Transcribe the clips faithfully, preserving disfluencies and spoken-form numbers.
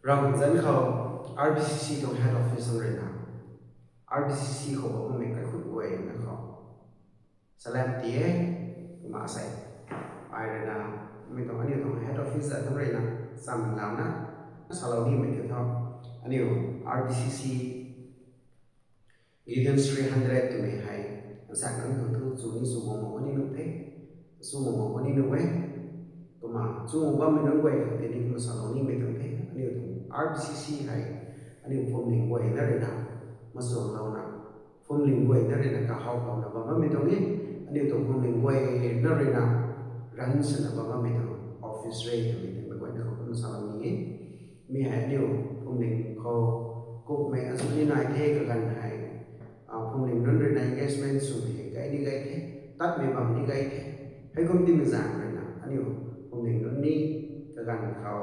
Ravguangc zanc khou R B C C tuang head office tuang ruina, R B C C khou bammei kaikhut guayna khou salem ti e. Kumna asei ai ruina, mi tuang aniu tuang head office zanc tuang ruina, chamlouna salou nimei kiu thu, aniu R B C C Gideon's three hundred twmei hei, nsa nunc khang thu chu ni chu guang mak ni nuh the, chu guang mak ni nuh e. Kumna chu bammei nunc guay khang tei ni kumna salou nimei tuang the, aniu tuang R B C C hei, aniu phuamling guayna ruina, machuanglouna, phuamling guayna ruina kahawlouna bam bammei tuang e. Aniu tuang phuamling guayna ruina, run swna bam bammei tuang office rei twmei tuang mei guayna khou kumna salou ni e. Mi hei aniu phuamling khou kukmei azuh ni nai the, kaganv hei phuamling nunc ruina engagement swmei hei gay ni gay the, tatmei bam ni gay the. Heikum timei zaeng ruina aniu phuamling nunc ni kaganv khou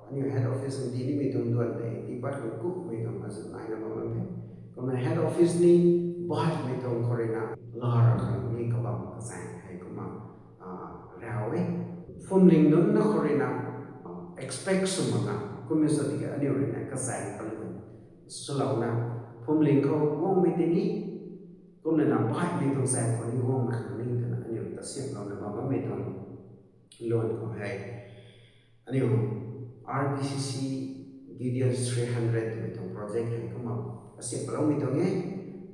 aniu head office nti nimei tuang duan tei tiipat khang kukmei tuang azuh naina bam bam the. Kumna head office ni baihmei tuang khou ruina, lara khang ni kabam kazaeng hei kumna raw e. Phuamling nunc na khou ruina expect sw mak na, kumna sw tiki aniu ruina kazaeng kalun swlouna, phuamling khou guangmei tei ni, kumna na baihmei tuang zaeng khou ni guangmei khang ni twna aniu kasiamhlouna bam bammei tuang luan khou hei, aniu R B C C Gideon's three hundred twmei tuang project hei kumna kasiamhloumei tuang e.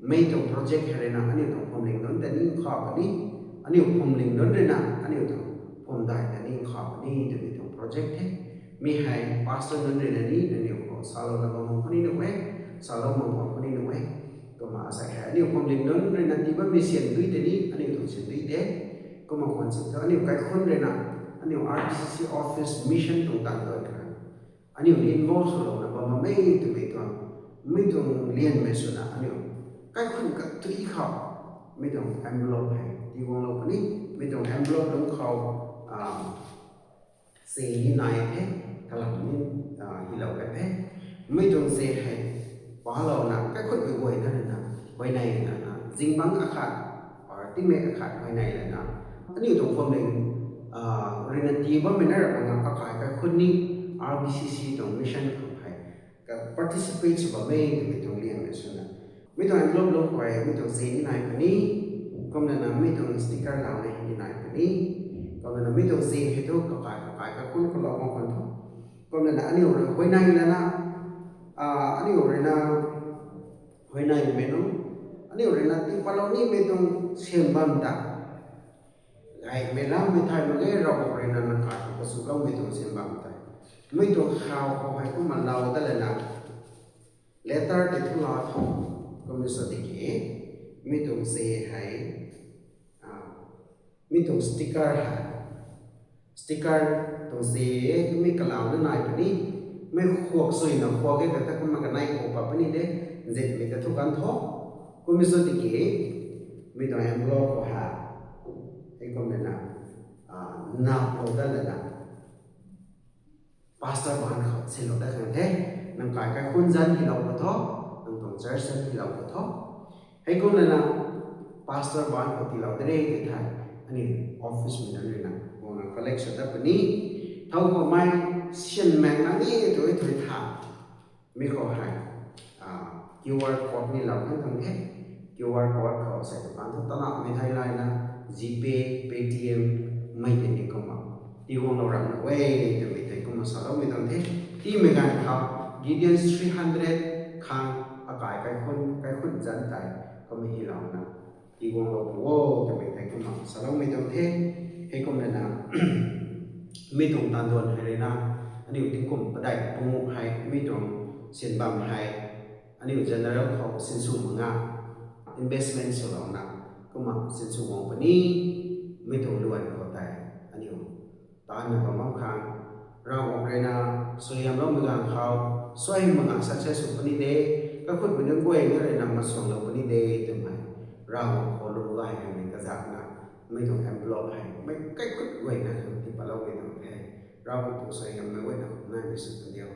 Mi tuang project hei ruina aniu tuang phuamling nunc tei ni nkhaw puni, aniu phuamling nunc ruina aniu tuang phuamdai tei ni nkhaw puni twmei tuang project the. Mi hei pastor nunc ruina ni aniu khou salouna bam mak puni nuh e, salou mak bam puni nuh e. Kumna asei hei aniu phuamling nunc ruina tii bammei sian dui tei ni aniu tuang sian dui de. Kumna khwan sw thu aniu kaikhun ruina, aniu R B C C office mission tuang tan duan khou aniu ni involve swlouna bam bammei twmei tuang, mi tuang lianmei swna aniu kaikhun katui khou mi tuang envelope hei tiiguanglou puni. Mi tuang envelope lungc khou ze ni nai the, kalam ni hilou kan the. Mi tuang ze hei palouna kaikhutmei guayna ruina, huayney lana zingbangc akhat, or tingmei akhat huayney lana, aniu tuang phuamling ruina tii bammei na rap na akai kaikhun ni R B C C tuang mission khang hei ka participate sw bammei twmei tuang lianmei swna, mi tuang envelope lungc khou mi tuang ze ni nai puni. Kumna na mi tuang sticker lau ni nai puni. Kumna na mi tuang ze hei thu kakai kakai kaikhun khou lou bam khwan tho. Kumna na aniu rui huayney lana, aniu ruina huayneymei nunc, aniu ruina tii patlou nimei tuang sian bam ta, gaymei laumei thay mak ge, Ravguangc ruina nang kai khou kasuloumei tuang sian bam tei, mi tuang khou khou hei kumna lou dat lana, letter tei thu la tho. Kumna sw tiki mi tuang ze hei, mi tuang sticker hei, sticker tuang ze, mi kalau na nai puni, mi khuak suina khuak e ta ta kumna kanei khou pat puni de, nzitmei ta thu kan tho. Kumna sw tiki mi tuang envelope khou hei, hei kumna na, nap lou dat lana, pastor baanc khou sinlou dat khang the. Nang kai kaikhun zanc hilou khou tho, nang tuang church zanc hilou khou tho. Hei kumna na pastor baanc khou tiilou de re tei thei, aniu officemei nunc ruina guangna collect sw dat puni. Thow khoumei sian maek na ni tu e thui tha, mi khou hei QR code ni lou kan tuang the. QR code khou sei dukan thu tanamei thei layna, GPay, Paytm, mei tei ni kumna tiiguanglou ramna e twmei tei kumna saloumei tuang the. Tiimei ganv khou Gideon's three hundred khang akai kaikhun, kaikhun zanc tei kumna hilouna tiiguanglou pu o twmei tei kumna saloumei tuang the. Hei kumna na mi tuang tanduan hei ruina, aniu tingkum padeih panguh hei mi tuang sian bam hei aniu general khou sinsw mak nga, investment swlouna, kumna sinsw guang puni. Mi tuang luan khou tei aniu taanna bam bam khang, Ravguangc ruina suaihiamloumei ganv khou, suaihiam mak nga success sw puni de, kaikhutmei nunc guayna ruina masuanglou puni de twmei, Ravguangc khou lung gay heimei kazakna, mi tuang envelope hei mei kaikhut guayna khang tii patloumei tuang the. Ravguangc tuang suaihiammei guayna khou naimei sw kan diu.